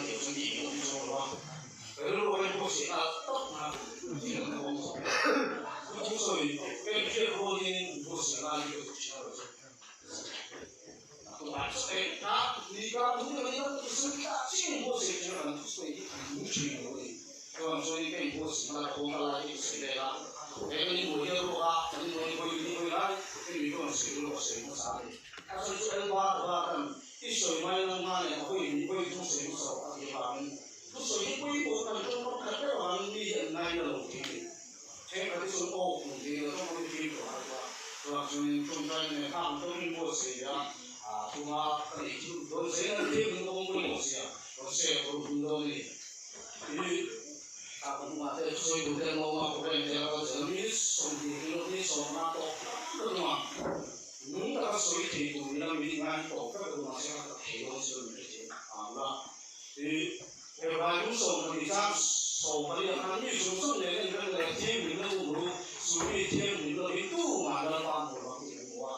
ti chuan mi in awm chuang lo a, rilru a inpawh si a tawp na thil an awm zawk a. Chu thu sawi em hriat rual hian in inpawh si a lai hi ka duh thin a lo chu. Tunah chuan eng a ni ka thung ka ni lo chu sawi tla chiah inpawh si thin a kan thu sawi hi a nung thin lo a ni. Chuan chuan ka inpawh si hmala kawng ka lai hi ka sawi vel a, he kan inbuai hian ruak a, kan inbuai hawi ni hawi lai ka mi ka rawn sawi ruak a sawi hmasa a ni. A sawi chu Elba va kan I sawi mai lo nga leh a hawi ni hawi thung sawi hmasa rawh a ti avangin thu sawi hi pawimawh kan tawngkam khat deuh avangin mi hi an ngai na lo tih a ni. Thenkhat hi chuan aw kum tih lo tawngkam hi fim tawh a tua chuan chuanin tawngtai nen hang tawngin buatsaih leh a thunga ka neih chu dawn zel an ti min awm pawimawh sia rawn share tur hun dawn a ni. I a ka hnungah te thusawi tur te an awm a program te a kal zel a mi 20 kilo ni 15 tawh ka tum a. Nung taka sawi thei tur ila min ingai tawp vek lo mahse a tak thei dawn chu min hrethiam ang la. I Hebrai kum 12 chang 14 ah khan mi zawng zawng nen en reng leh thianghlim na um ru chu mi thianghlim lo hi tumah Lalpa hmuh lo tih kan hmu a.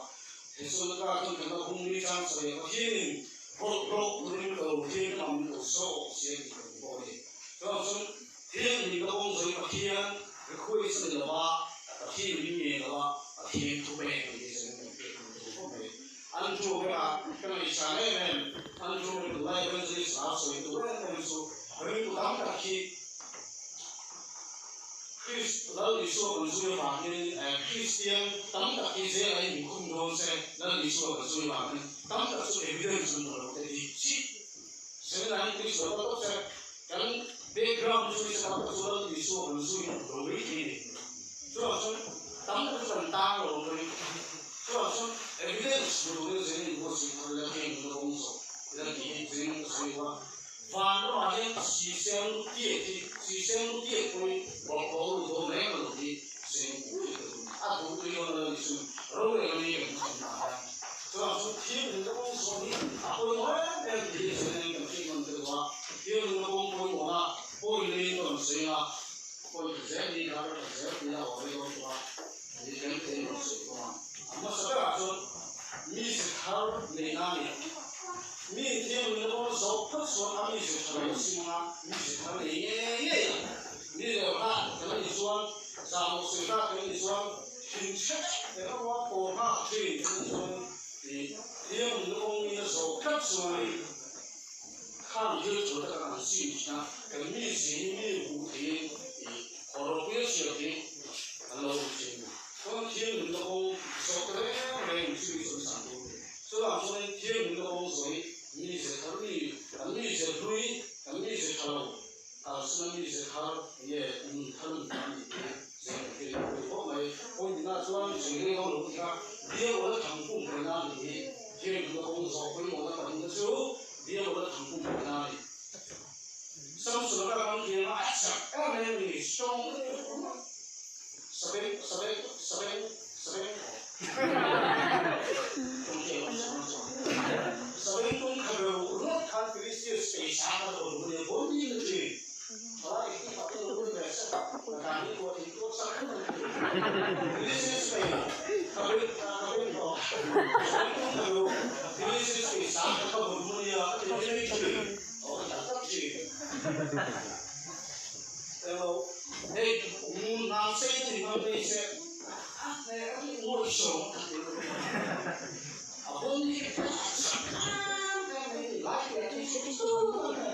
Thesalonika chuan kan la hung ni chang 7 Pathianin rawt rawt turin ka lo thianghlim ang min lo zawk si a tih kan hmu bawk a ni. Chuvang chuan thianghlim na kawng zawih Pathian request a ni lo va, Pathian min ngen lo a, Pathian thu pek a ni tih zawng kan hriat hman tur khawp mai. An thu vekah ka ngaihsan em em, an thu vek tunlai evangelist hla sawi tur em em chu ringtu tam tak hi Christ Lal Isua kan zui avangin Kristian tam tak hi zel a inkhum dawn se Lal Isua kan zui avangin tam tak chu evidence an hmu lo te tih chi Seminar hi Kristo ka tawp se kan background chu nise tam tak chu Lal Isua kan zui lo mai thei a ni. Chuvang chuan tam tak chu kan tang lo ang ring. Chuvang chuan evidence hmu turin zin in buatsaih thar ila heng la awm zawk ila tih hi zin ka sawi a. Van ramah hian siseng lu tiak hi siseng lu tiak pawhin bawlhhlawh lu dawn reng a lo hi seng pui ka tum. A duh tui dawn a la ni chun rorel a ni kan hmu thin ah hian. Chuvang chuan thianghlim na kawng zawh hi a pawimawh em em tih hi zin in kan hriat hman deuh a. Thianghlim na kawng pawimawhna pawi leiin ka rawn sawi a, pawi ta zel hi ka ta zel tih a awm rei dawn tawh a, ni kan thei rawn sawi tawh a. A hmasa berah chuan mi ze thar neihna a ni. Mi thianghlim na kawng zawh phawt chuan a mi ze tha lo sim anga mi ze thar nei ngei ngei ang. Mi rel kha kan nih chuan zahmawh sawi ta kan nih chuan Thinchhe eng emaw a pawl nghak thin a nih chuan tih thiam lawng in a zawh tlat chuan khang thil thu te kan han sim thin a, kan mi zing mi huh theiin ih hawrawpui a chhiar thei an lo awm thin. Chuan thianghlim na kawng zawh te reng reng chu mi chuan san tur a ni. Chuvang chuanin thianghlim na kawng zawh hi mi ze thar mi, kan mi ze hlui, kan mi ze tha lo, Kalsuna mi ze thar nge nun thar nun ta ni tih zeng kan hriat in pawi khawp mai. Pawi nihna chuan zui reng ho lo ti kha Diabola thang pum theihna a ni hi. Thiang nunna kawng zawh pawimawhna pahnihna chu Diabola thang pum theihna a ni. Samsona kha kan thiam a, a chak em em a ni, strong em em a. Sabeng sabeng sabeng sabeng Sabeng tum kha ber ringawt khan Filistia sipai sang a dawn hun e vawi ni na thin. Thalai hi fak in lo hun ve se ka dan hi tuah thei tuah chak em em thin. Filistia sipai kha ber kha ber tawh sabeng tum kha ber Filistia sipai sang kha ka vawn hun nia ka ti em em thin. Aw ka tak tak thin. Elo hei ngun hnam sei pui hmang phei se a hne a tih ngawih sawm a ti a bawm hi a chak em em mai ni lai te a ti chu mihring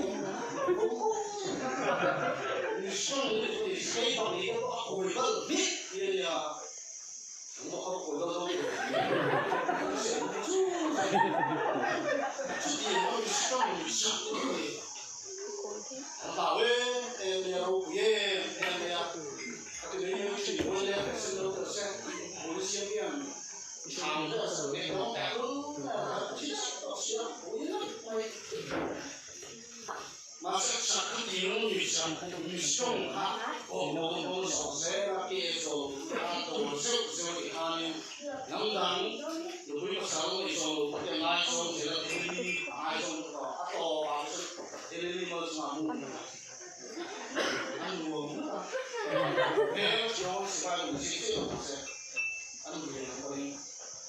ni chu ni sei bang ni te pawh a kawi bal hmiah hi a nia an bawk kha kawi bal dawn chutiang a mihring ni chak ni chu ni. An hlau em em mai a, ropui em em mai a, a ti mai mai thin pawn leng vek sen lo tel se, bul siam hian thlam vel a sak leh dawn teh lul mai a, a thi daih tawh si a, pui lutuk mai. Mahse chak kha tirung mi chak mi strong kha aw maw pawn zawh zel a, ke zawh a dawl zeuh zeuh tih khanin hnam dang nupui pasal nei zawng lo pawh te ngaizawng zel a, Delhi a ngaizawng tawh a, a tawpah te chu Delhi mal chungah mu a nuam ngawt a, hmel thiang sipai duh zir chiah lo mahse an nuam ang pawhin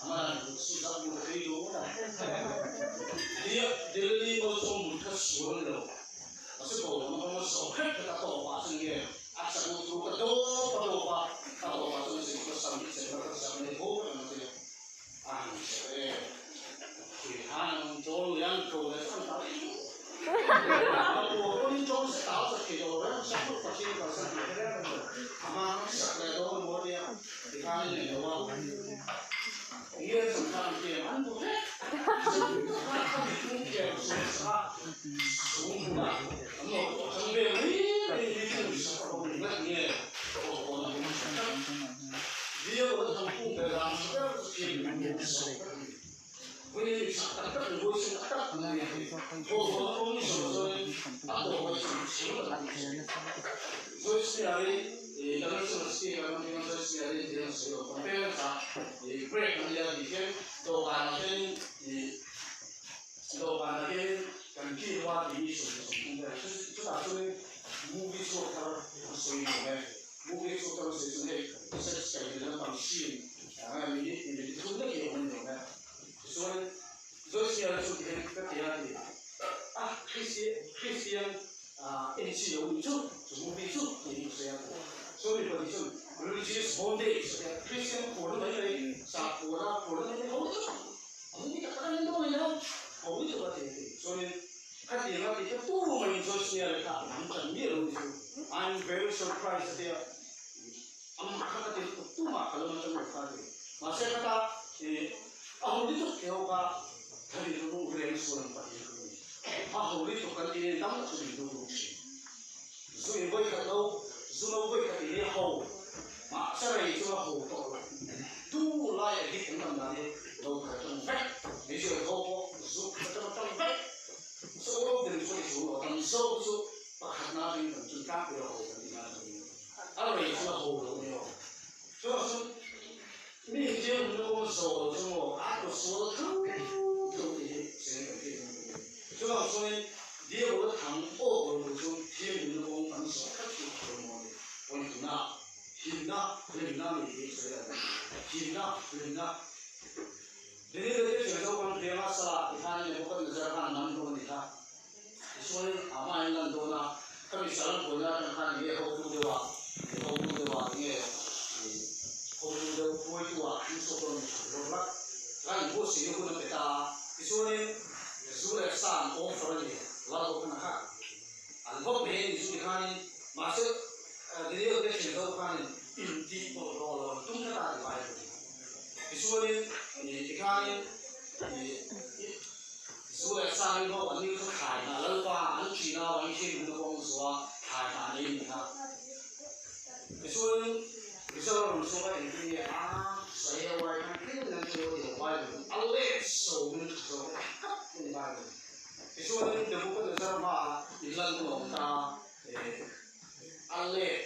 a man an su zak mu ta phei duh ngawt a. Delhi mal chunga mut kha sual a ni lo. Mahse bawlhhlawhna kawng a zawh kher kher a tawpah chuan nge a chak u thu ka dawp a dawp a, a tawpah chuan zin ka sam hi chelh ka chak nei ho vek ang tia a han chek e. Tui khan an chawl lian ko leh chuan ta rih a pua pawhin chawl se tau chak thei lo reng sak hluk Pathian kalsan tih hre reng lo ama sak leh dawn emaw tia ti khan in nei lo a nge changkang tiang an bu vek Dawhkanah hianin ih dawhkanah hianin kan kil a tih hi sawi ka sawi tum ber a chutah chuanin movie chhuak thar an sawi lo e movie chhuak thar an sawi chuan hei sex kaih leh lampang scene eng nge mi mi ti thum lek hi a awm a ni lo e tichuan Joyce-a chu ti hian ka ti a ti a Christian ah en chi lo nih chu chu movie chu tiin ka sawi a chu mipa tih chuan religious bondage a tia Christian phuarna mai mai sah phuarna phuarna mai mai ho lutuk a movie tak tak a ni dawn a nia ho lutuk a ti a ti chuanin khatiang a tih kha tu maiin Joyce Meyer kha an tan miah lo nih chu I'm very surprised a tia amah kha ka ti lutuk tumah ka lo atang lo kha a ti mahse khata ih a ho lutuk tih ho kha thari chu reng sual ang pahnih ka ni. A ho lutuk kan tih nen tam tak chu min duh duh thin. Zu in vawi khat lo, zu lo vawi khat in hi a ho. Mahse rei chu a ho tawh lo. Tu lai a hit an tam dan hi lo khat atang vek. Meizial tho pawh zu khat atang atang vek. So lo den chu a ti chu lo tam zawk chu pakhat na atangin kan chun tlangpui a ho kan tih na atangin a rei chu a ho lo a ni aw. Chuvang chuan mi thiam hun awm zawh lo chu maw a tawh sual tho tho tih hi cheng kan hriat ang a ni. Chuvang chuanin Diabol a thang awk lo tur chu thiam hun awm kan zawh tlat chu a pawimawh a ni. Pawimawhna, himna, hlimna ni hi sawi a ni. Himna, hlimna. Daniel te thiam zo kan hriam a, Salah ti khan Nebuchadnezzar khan man hlawm a ni kha. Tichuanin amah in lan dawn a, khami salam buaina atang khan enge hotu deuh a, enge hotu deuh a, enge hotu deuh hruaitu ah an chhuak dawn ni than rawk rak. Tikhan in buatsaihna hun a pe ta a, tichuanin zu leh sa an offer a ni, lal ho khan a kha an va pe a ni chu tikhanin mahse Daniel te thian zo khanin intih bawlhhlawh lo an tum tlat a ti Bible in. Tichuanin tikhanin Zu leh sa ring ho an ning kha thlai hna Lalpa an ṭhin a an ṭhin hun a kawng zuah thlai hna an ei ni kha. Tichuanin result a rawn chhuak a engtin nge a sawi ho ai khan tlem in an ṭheu a ti lo Bible in a let so in a ṭha zawk e tak a ni Bible. Tichuanin Nebuchadnezzar hmaah inlan hun a awm ta a let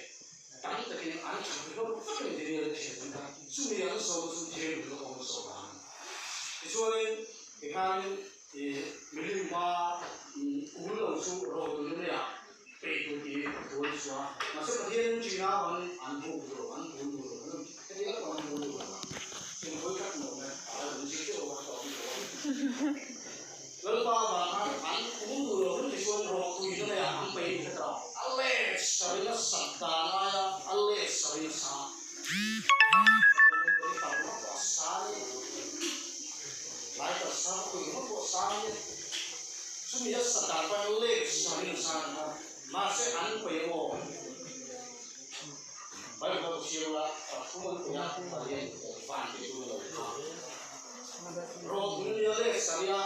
tam takin an ṭha hlawm vek a ni Daniel a ṭhian hun kha chumi an zawhna chu thil hun a kawng zawh dan. Tichuanin Tikhanin i milim hma ul lo chu rawh tui maiah peih tur tih thu an chhuah a. Mahse Pathian ṭihna avangin an buk duh lo, an bul duh lo, an heti tak pawh an bul duh lo. Chumi hawi khat nuam e, a lo zir teuh a, ka tawp bik lo a. Lalpa avang khan an ul duh lo hlun tichuan rawh tuina maiah an peih ni kha ta. A let sarin a sak dan aia a let sarin a sa. Chumi a sa dan pawh lek sarin a sa kha mahse an pe maw Bible ka chhiar la pathum an pe a pariat van te chu lo kha rawh nia lek saria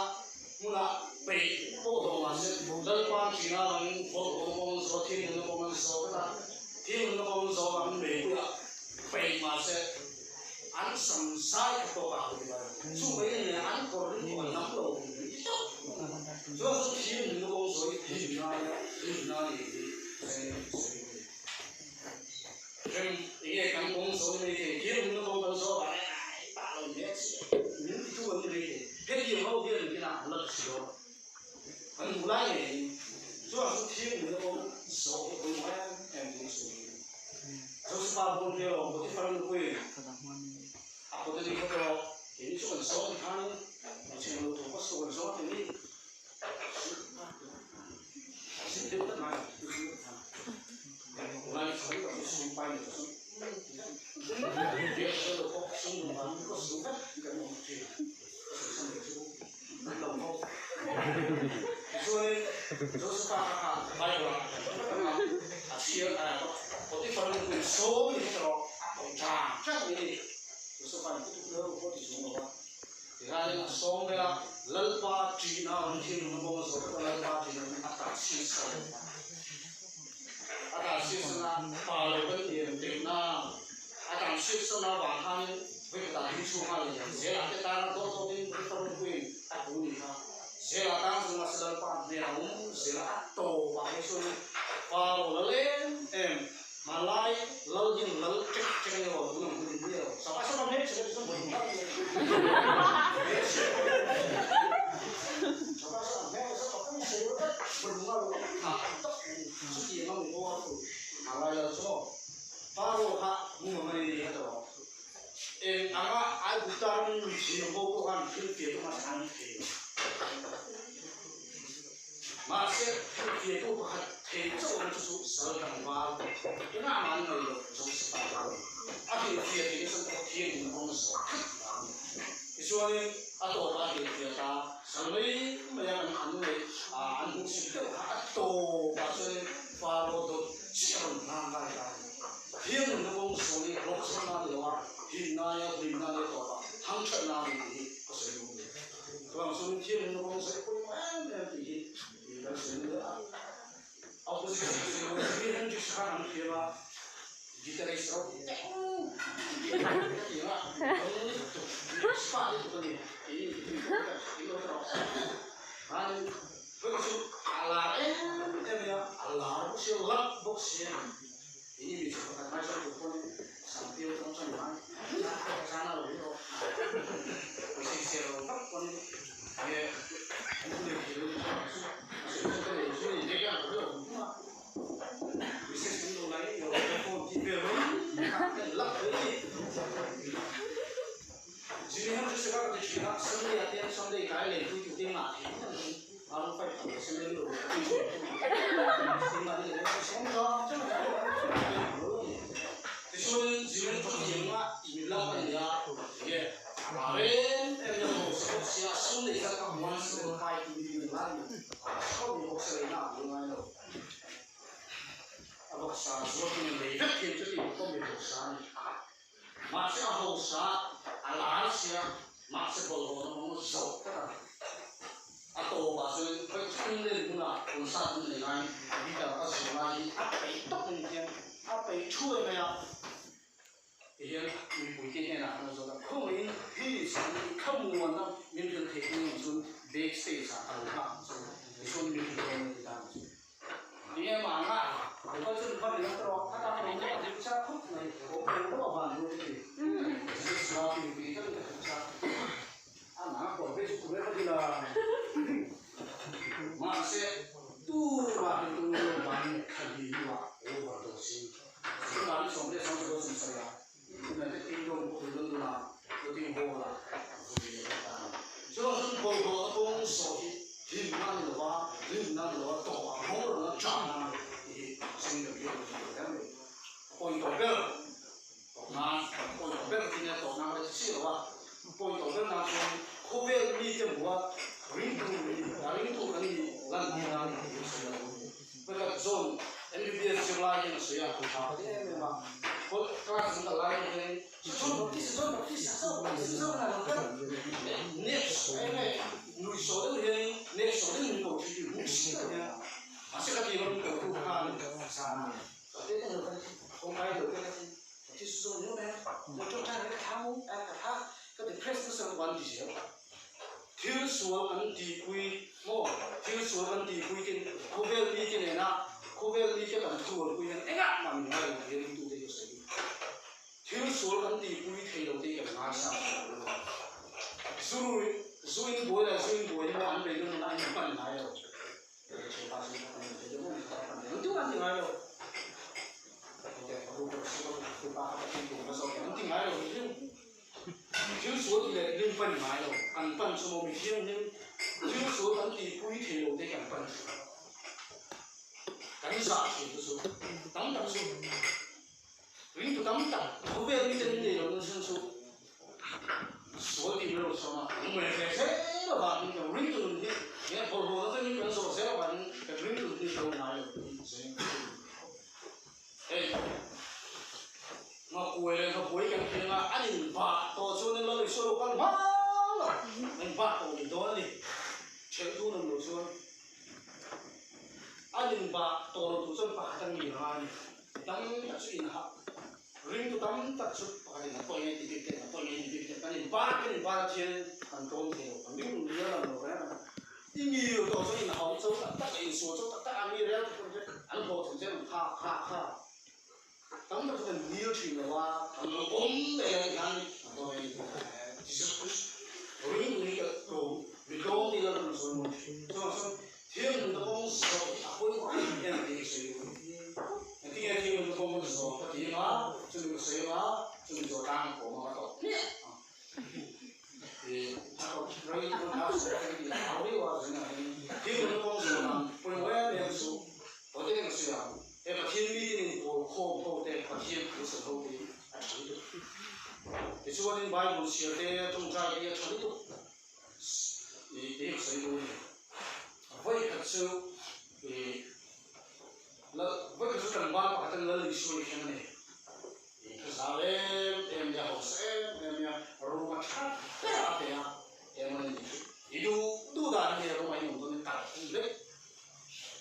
hmunah peih pawh daw mahse Lalpa ṭhina angin bawlhhlawh pawh an zawh a, thilnunna pawh an zawh tlat a, thilnunna pawh an zawh ang meipuiah peih mahse an sam zai kha tawk a ti mai. Chu mai a nia an kawr ring pawh an nam lo an ti tawp. Chuan chu thilnunna pawh an zawh hi hlimna a nia, hlimna a nih hi sawi a ni. Hrem enge kan kawng zawh ni mai thei, thilnunna pawh kan zawh vang hian ai pah lo hle chiah min titu an ni mai thei. Hetiang ho hian engtinah an la ti si dawn. Kan hmuh lai ngeiin chuan chu thilnunna kawng zawh hi a pawimawh em em tih a sawi a ni. Josefa bul hmel awm Potiphar nupuiin a kut a ni kha tawh, keini chu kan zawng ti khanin hmeichhe lo tur pastor kan zawng a ti ni. Josepha kha kha Bible ah kan hmu vek a, a chhiar Potiphar nupui sawm ni kha erawh a ko chang chang mai a ni. Josepha in putuk lo pawh ti chung lo va, tihianin a sawm vel a, Lalpa ṭihna awm thinlung a bawng a zawh pawh Lalpa ṭihna awm a ta chhiat sa lo va. A ta chhiat sana pa lo kan ti em tihna a tan chhiat sana avang khanin vawikhatah ding chhuak nghal leh ang zelah te tana dawt dawtin Potiphar nupuiin a tu ni kha. Zela tan chu mahse Lalpa hnenah awm zela a tawp ah hi chuan Faro lal em em hmanlai lal hian lal ṭek ṭek a ni lo tun ang hun in ni lo sapa sapa hmel chhe deuh chuan vawi hmel chhe sapa sapa hmel sapa kan chhe deuh vek vawi hmel tha tak mai chutiang a mi pawh a tu hmanlai lal chu maw Faro kha hmu ang a ni a tawh. Eng anga Aigupta ram mithiam ho pawh khan thil fiahtu hmasa an thei lo. Mahse, thil fiahtu pakhat thei chauh ang chu chu sal tlangval engah mah an ngaih loh Josefa kha a ni. A hrilhfiah tih nasa pawh thiangin a hawng zawh thut vang a ni. Tichuanin, a tawpah a hrilhfiah ta, sal mai mai a kan an ngaih an hmuhsit deuh kha a tawpah chuanin Faro dawt chiah a rawn hlang lai ta a ni. Thiang nunna kawng sawi hlawhchhan nan lo a, him naia hlim nan leh tawpah thangthat nan a ni tih hi ka sawi duh a ni. Chuvang chuan thiang nunna kawng sawi pawimawh em em tih hi kan sawi nasa a. Opposition chu sawi lo Jimi Hendrix khan an thiam a, guitarist ro teng ka ti ang a, dang lutuk, expert lutuk a ni tiin in lo tawh. Khanin Hei chu a lar em em mai a, a lar bawk sia, luck bawk sia. Ini mi chu pakhat mai chuan tur pawhin Sangpiau tawng chuan ngai chana lo hi rawh. Pawisa i ser lo tak pawhin nge an thu nei thei lo ni chuan chu a sawi chu ka nei chu ni lek a lo hlauh hum hum a. Message kan lo lai lo ka phone tih vel mai kha ka lak mai ni. Jimi Hendrix ka ti thin a, Sunday ah te Sunday kai lei pui tu te ngah thei ngawt ang. Mahse a hausa a lar sia, mahse bawlhhlawh na awm zawh tlat a. A tawpah chuan khawi England hmuna concert an nei laiin guitar a zawh lai hi a peih tawp in hian a peih thuai mai a. Tihian mipuite hnenah khan a zawt a, Khawngaihin please an thlamuanna min hrilh theih eng ang chuan backstage ah ka lo nghak ang chu tichuan min hrilh dawn a ti ta ang chu. Tinge mah anga lo kal chu va ring ang rawh a tang rawng deuh a hrilh chak khawp mai awm reng reuh a van ru ka ti. Zirchhuah mipui tan ka hrilh chak. A na pawh ve chu kum em a ni la. Mahse, tumah hi tu lo vang nge thla hnih hnuah overdose in chhungah ni 10 sawm sarih ah United Kingdom khawpui London ah Notting Hall ah vui leh ta a ni. Chuvang chuan bawlhhlawhna kawng sawh hi hlimna a ni lo va, hlimna a ni lo va, tawpah nghawrna chahna a ni tih hi Singh Gabriel a ti hle mai. A pawi tawh ber. Tawh nan kan pawi tawh ber tih nia tawh nan ka ti chiah lo a, pawi tawh ber nan chuan khawvel mite hmuha ringtu nih a ringtu kan nih lan tir nan tih hi sawi a lo ni. Pakhat John MBBS zirlai hian a sawi a, tha ka ti em em a, class an kal lai hian John Baptist John Baptist John Baptist John a lo kal next em em nui sawh deuh hianin next sawh deuhin min ko thin tih hmuh si deuh hian mahse ka ti lo min ko tu khan zan Thil sual kan tihpui maw? Thil sual kan tihpui te khawvel mite nena khawvel mite kan thualpui hian engah mah min ngai lo tih hi ringtute hi a sawi duh. Thil sual kan tihpui thei lo te hi kan ngaisang tawh lo a. Zu zu in buai leh zu in buai hi maw an beidawn nana an inhman ngai lo. Thil sual tih leh lim pan ngai lo, an pan chu maw mi thianghlim thil sual kan tihpui thei lo te kan pan thin. Kan zah thin te chu tam tak chu ringtu tam tak khawvel miten nei lo nasa chu sual tih mai lo chuan a an ngawi ve zel avangin ringtu nun hi. Nge bawlhhlawh atangin kan zawh zel avangin kan ringtu hi lo ngai lo tih zeng a ni. Hei nghakuai leh nghakuai kan thleng a, an inbah tawh chuan Lal Isua lo kal hma lo, an inbah tawh ni dawn a ni. Ṭhelh dun awm lo chuan an inbah tawh lo tur chuan pakhat a ngil a ni. Tam tak chu inhah Ringtu tam tak chu pakhatin a pawi nge ti bik te, a pawi nge ni bik te, kan inbar kan inbar a thian kan tlawm thei lo, kan ringtu nia lang lo reng a. I ngil tawh chuan inhau cho tak tak a, insual cho tak tak a, mi rel tak te an hlawhtling zel ang kha kha kha. Tam tak chu kan ngil thin lo a, kan lo awm leh ang hian kan tlawm em Jesus Christ ringtu hi ka tlawm, mi tlawm ti la kan sawi mawi thin. Chuvang chuan Thianghlimna kawng zawh hi a pawimawh em em tih ka sawi duh. Engtinge thianghlimna kawng kan zawh ka ti anga, chumi ka sawi anga, chumi zawh tlang ka awm anga tawp hmiah ang. Ih, a tawp rei dawn a, sawi ka ti hau viau a, zaninah hian thianghlimna kawng zawh dan pawimawh em em chu tawite ka sawi ang. He Pathian mite nen pawl khawm ho te, Pathian thu sawi ho te hi a tha lutuk. Tichuanin Bible chhiar te, tawngtai te hi a tha lutuk. Ih tih ka sawi duh a ni. Vawi khat chu ih lal vawi khat chu tlangval pakhat in Lal Isua i thleng a ni. Ih ka zau em em mai a, hausa em em mai a, room a tha ber a pe a, eng a ni i duh duh dan a nia room a inawm dawn in kalh thung vek.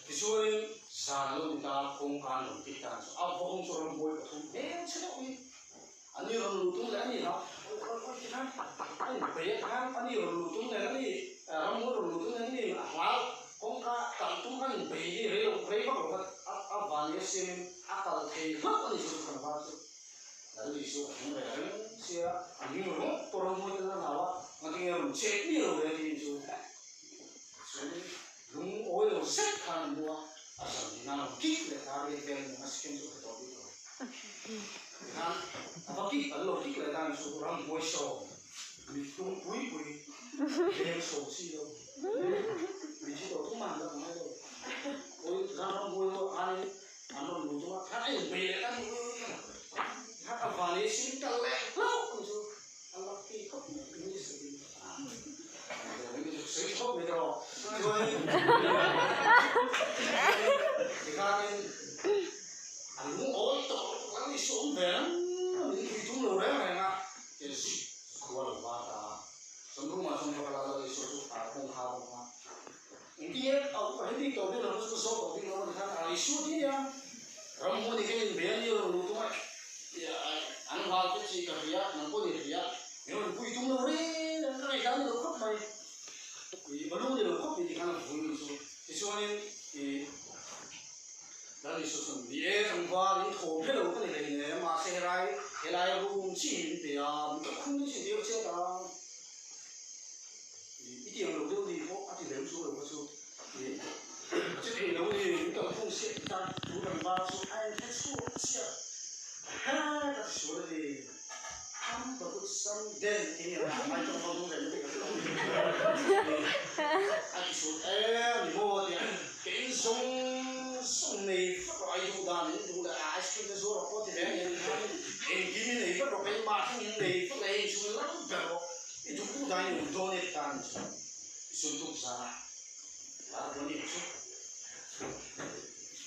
Tichuanin zan a lo ni ta, kawngka an rawn tih tan chu a vawng chu ramhuai pathum hmelchhe deuh hi Ani rawn luh tum leh a ni ha, a inpeih a khan ani rawn luh tum leh a ni, ramhuai rawn luh tum leh a ni, a hlau kawngka kalh tum khan inpeih hi rei lo rei vak lo kha a van leh siamin a kal thei hlauh a ni chu chu kan va chu Lal Isua a thleng ve reng sia, a hming ringawt pawh ramhuai ten a hlau a, ngatinge rawn chet miah lo ve tiin chu chuanin lungawi lo zet khan a mu a, a zan din a rawn kik leh ta riat vel nen a siam chu a hre tawh bik lo. Tikhan a va kik an lo kik leh dan chu ramhuai sawm mit tung pui pui leng sawm si lo mit hi tawh tumah an la ngai lo. Awi tikhan ramhuai ho khanin an rawn lut tum a tikhan a inbei leh ta ni tikhan a van ei sin kal leh hlauh ang chu a lucky khawp mai English takin sawi khawp mai tawh chuanin tikhanin A lungawi tawh lutuk ang i sawm ve ang a min pui tum lo reng reng a ke zip khua lo va ta a. Chuan room ah chuan va kal a Lal Isua chu a kawng kha a bawk a. Engtin nge a upa hi bik tawh bik lo chu ka zawt tawh bik lo a ti khan a Isua ti nia ramhmuh ni hian inbe a ni rawn luh tum a an hlau te chi ka hria nang pawh ni hria min rawn pui tum lo reng reng ka ngaihdan ni lo khawp mai i balung ni lo khawp mai ti khan a vui ni chu tichuanin i Lal Isua chuan, Ni e, tlangval, in thawm hre lo ka ni hlei ne, mahse helai, helai room chi hi min pe a, min ka khum chu intir chiat a, i tiang lo deuh ni pawh a ti lem chu lo kha chu, a che thei lo ni, min kal khum siah ti tan chu tlangval chu a en hre chhuak chiah, he ka ti sual a ni, am bahut sam den ti ni ang a, mai tawng ho dum reng te ka hre lo ni, a ti sual em ni maw tia. Kei zawng zawng nei vek rawh ai duh dan in duh leh a ice cream te zuar rawh pawh ti ve ania ni khan engkim i nei vek rawh keimah thleng in nei vek leh hei inchhung in lam ber rawh i duh duh dan in awm dawn e ti ta ni chu i sun tuk zan a lar dawn ni chu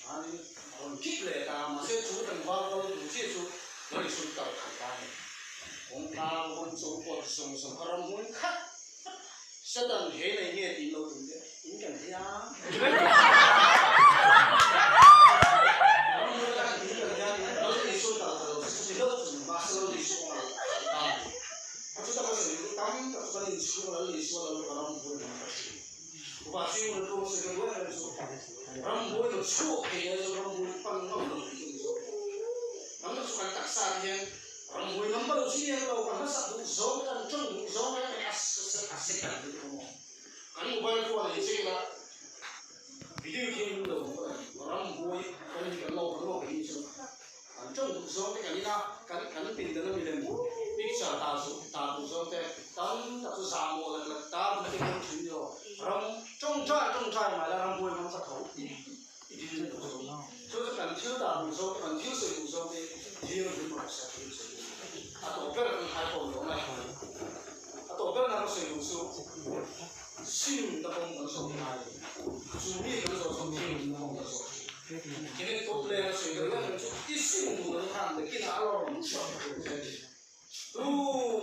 chuanin a rawn kik leh ta mahse chu tlangval kal tur chiah chu lo in sun kal khalh ta ni kawngka rawn cho pawt zawng zawng kha ramhmun khat Satan he nei nge tih lo tum teh in kan thei a. Ramhuai ngam lo chi nia lo, kan hmasa duh zawng te, kan tawng duh zawng te kan a set dan te chu maw. Kan mobile phone hi check ila video khi min lo hmu a ni. Ramhuai kan hi kan lo kan lo hi chu kan tawng duh zawng te kan ina kan kan pindan a milem picture ta zu ta duh zawng te tam tak chu zahmawh lek lek ta duh te kan thin ni aw. Ram tawngtai tawngtai mai la ramhuai ngam ka tho. I dil na duh zawng chu chu kan thil dah duh zawng te kan thil sawi duh zawng te dil hlim rawh se thil sawi duh a tawh ber kan khai pawh ni awm e a tawh ber na ka sawi duh chu Sim na kawng kan zawh ngai. Chu mi kan zawh chuan thianghlimna kawng kan zawh thin. Kene top leng a sawi deuh reng chu i sim duh lo khan nakinah a lo rawn chhuak tur che a ni. Tu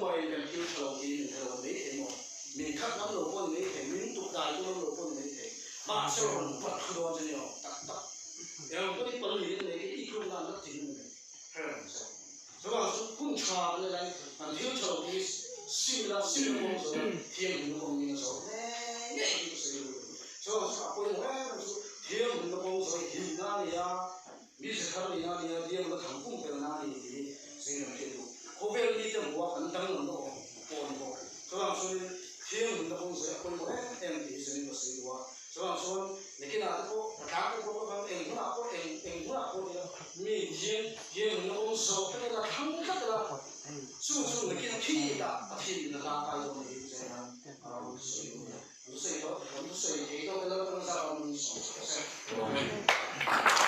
mai kan thil tha lo hi min hre lo mai thei maw? Min khat ngam lo pawh ni mai thei, min tuk dai tu ngam lo pawh ni mai thei. Mahse rawn bat thu dawn che ni aw, tak tak. Eng pawh ni pal niin nei hi i tluk nan la tin mai. Hre reng che. Chuvang chu hun tha kan nei lai kan thil tha lo hi sim ila, sim na kawng zawh ila, thianghlimna kawng in a zawh ngei ngei tih ka sawi ru. Chuvang chu a pawimawh em em chu thianghlimna kawng zawh hi himna a ni a, mi ze thar nihna a ni a, diamna tham pumpelna a ni tih hi sawi kan hriat duh. Khawvel mite hmuha kan danglam na awm pawh a ni bawk. Chuvang chuanin thianghlimna kawng zawh hi a pawimawh em em tih hi sawi ka sawi duh a. Chuvang chuan nikinah te pawh patlang te pawh ka kal eng hunah pawh eng eng hunah pawh nia mi hian hian hun awm zawh te la thlang tlat ila chu chu nikin khi dah a thin in a hla kai dawn a ni tih chu hian a rawn sawi duh a ni. An sawi tawh an sawi thei tawh te Lalpan zar a min sawm chhuak se. Amen.